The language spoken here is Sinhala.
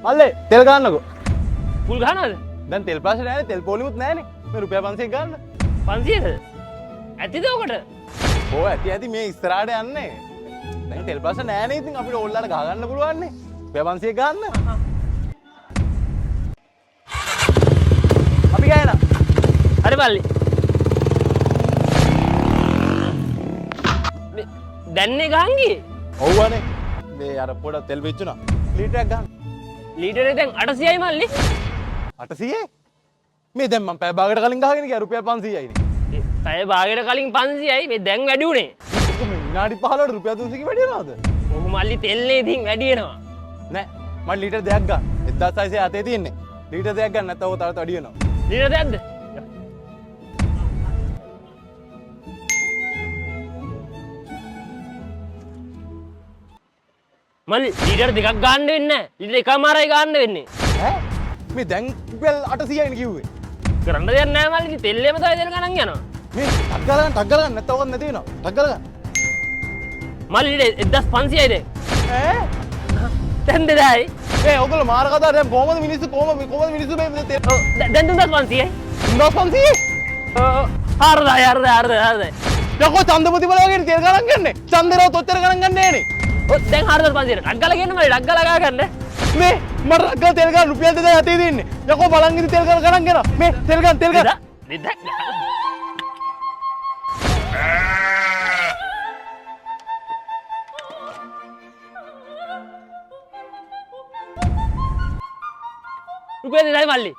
මල්ලේ තෙල් ගන්නකෝ. පුල් ගහනවද? දැන් තෙල් ප්‍රශ්නේ නෑනේ, තෙල් පොලිමුත් නෑනේ. මේ රුපියල් 500ක් ගන්න. 500ද? ඇතිද ඔකට? ඔව් ඇති ඇති, මේ ඉස්සරහට යන්නේ. දැන් තෙල් ප්‍රශ්න නෑනේ, ඉතින් අපිට ඕල්ලාට ගහ ගන්න පුළුවන් නේ. රුපියල් 500ක් ගන්න. අපි ගහන. හරි මල්ලි. මේ දැන්නේ ගහන් ගියේ? ඔව් අනේ. මේ අර පොඩ තෙල් වෙච්චුණා. ලීටරයක් ගන්න. ලීටරේ දැන් 800යි මල්ලි. 800? මේ දැන් මං පැය භාගයට කලින් ගහගෙන ගියා රුපියල් 500යි නේ. පැය භාගයට කලින් 500යි, මේ දැන් වැඩි වුණේ. ඔක මේ විනාඩි 15ට රුපියල් 300 වැඩි වෙනවද? ඔව් මල්ලි, තෙල්නේ ඉතින් වැඩි වෙනවා. නෑ, මං ලීටර් දෙකක් ගන්න. 1600 අතේ තියෙන්නේ. ලීටර් දෙකක් ගන්න, නැත්නම් ඔක තව වැඩි වෙනවා. ලීටර් දෙකක්ද? මල්ලි ලීටර් දෙකක් ගන්න වෙන්නේ නෑ. ලීටර් එකමාරයි ගන්න වෙන්නේ. ඈ මේ දැන් රුපියල් 800යි නේ කිව්වේ. කරන්න දෙයක් නෑ මල්ලි, ඉතින් තෙල් එහෙම තමයි තෙල් ගණන් යනවා. මේ ටක් ගාලා ගන්න, ටක් ගාලා ගන්න, නැත්නම් ඔක නැති වෙනවා. ටක් ගාලා ගන්න. මල්ලි ලීටර් 1500යි දැන්. ඈ දැන් 2000යි. ඒ ඔයගොල්ලෝ මාර කතා, දැන් කොහමද මිනිස්සු කොහොම කොහමද මිනිස්සු මේ තෙල් ඔව් දැන් 3500යි. 3500යි? ඔව් 4000 4000 4000. යකෝ ඡන්දපති බල වගේ තෙල් ගණන් ගන්නේ. ඡන්දේරවත් ඔච්චර ගණන් ගන්නේ නෑනේ. ඔව් දැන් 4500යි. ටක් ගාලා කියන්න මල්ලි, ටක් ගාලා ගා ගන්න. මේ මට ටක් ගාලා තෙල් ගන්න රුපියල් 2000 අතේ තියෙන්නේ. යකෝ බලන් ඉඳි තෙල් ගණන් ගණන් කරා. මේ තෙල් ගන්න, තෙල් ගන්න. දෙදා රුපියල් 2000යි මල්ලි.